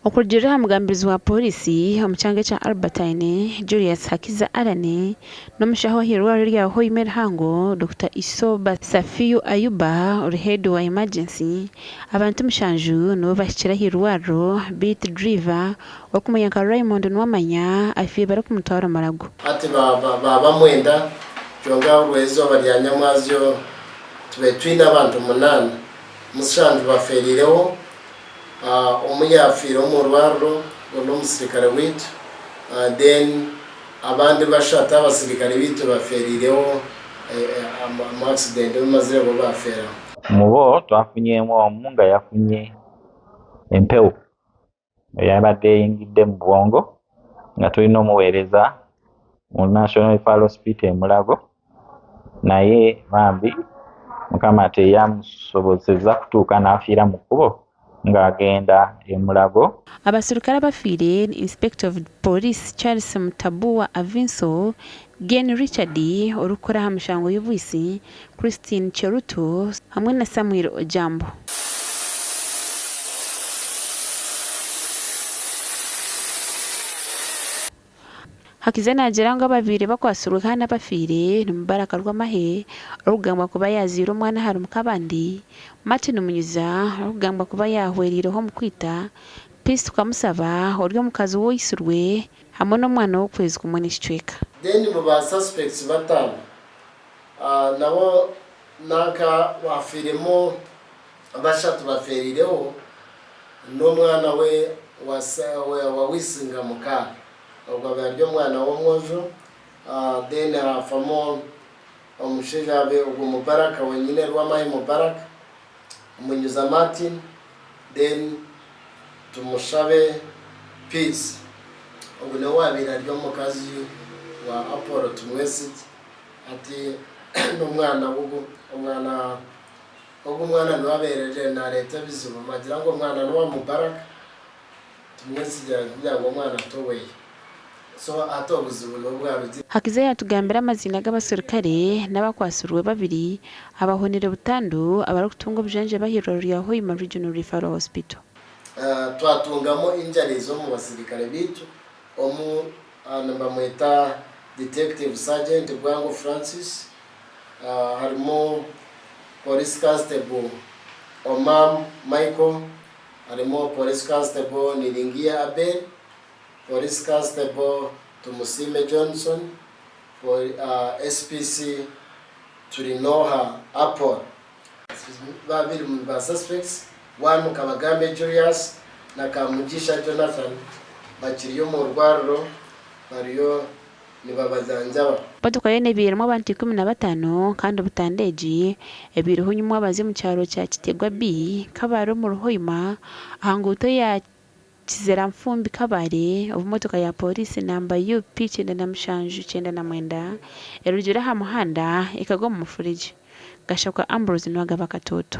Okurugiirira aha mugambirizi wa Pooriisi omu kyanga ekya Albertine, Julius Hakiza Allan n'omushaho ah'eirwariro rya Hoima erihango, Dokita Isoba Safiu Ayuba ori Head wa Emergency, abantu mushanju nibo bahikire ah'eirwariro beitu diriiva orikumanywa nka Raymond Nuwamanya afiire barikumutwara Mulago. Hati baaba mwenda, kyonka orw'eizooba rya nyamwazyo tubaire twine abantu munaana, mushanju bafeeriireho. Omwe yaafiire omu rwariro, ogwo n'omusirikare waitu, then abandi bashatu abasirikare baitu bafeeriireho omu accident obu bamazire bo baafeeraho. Mubo twafunyeemu omu nga yafunye empewo eyabadde eyingidde mu bwongo nga tulina omuweereza mu National Referral Hospital e Mulago naye bambi Mukama teyamusobozezza kutuuka n'afiira mu kkubo ng'agenda e Mulago. Abaserukare abafiire ni Inspector of Police Charles Mutabua Avinso, Gen Richard orikukora aha mishango y'obwitsi, Christine Cheruto hamwe na Samuel Ojambo. Hakiza naagira ngu ababaire bakwatsirwe kandi abafiire ni Mubaraka Rwamahe orikugambwa kuba yaazaire omwana ahari Mukabandi, Martin Munyiza orikugambwa kuba yaahwereireho omu kwita Peace Tukamusaba ori omukazi w'oitsirwe hamwe n'omwana w'okwezi kumwe n'ekicweka. Then mu ba suspects batano nabo nanka bafiiremu bashatu bafeeriireho n'omwana we wa Wisinga Mukaali ogwo abaire ari omwana w'omwojo then haafamu omushaija ogwo Mubaraka wenyine Rwamahe Mubaraka, Munyuza Martin then Tumushabe Peace ogwo niwe waabaire ari omukazi wa Apollo Tumwesigye hati n'omwana w'ogwo omwana Ogu omwana niwe abeererire nareeta ebizibu bagira ngu omwana nowa Mubarak tumwesigira kugira ngu omwana toweye so hati obuzibu niho bwarugire. Hakiza yatugambira amaziina g'abaserukare n'abakwatsirwe babiri abahonire butandu abarikutunga obujanjabi ah'eirwariro rya Hoima Regional Referral Hospital. Twatungamu injuries omu basirikare baitu, omu nibamweta Detective Sergeant Bwango Francis, Harimu Police Constable Omam Michael, harimu Police Constable Niringiye Abel, Police Constable Tumusiime Johnson, SPC Turinoha Apol. Babiri omuri ba suspects, one Kabagambe Julius na Kamugisha Jonathan bakiri omu rwariro bariyo nibabajanjaba. Motoka yoona ebaire erimu abantu 15 kandi butandu egi ebaireho nyimwabazi omu kyaro kya Kitegwa B, Kabale omuri Hoima aha nguuto ya Kizeranfumbi Kabale obu motoka ya Pooriisi namba UP 97 99 erugire aha muhanda ekagwa omu mufuregye. Gashakwa Ambrose niwe agaba akatooto.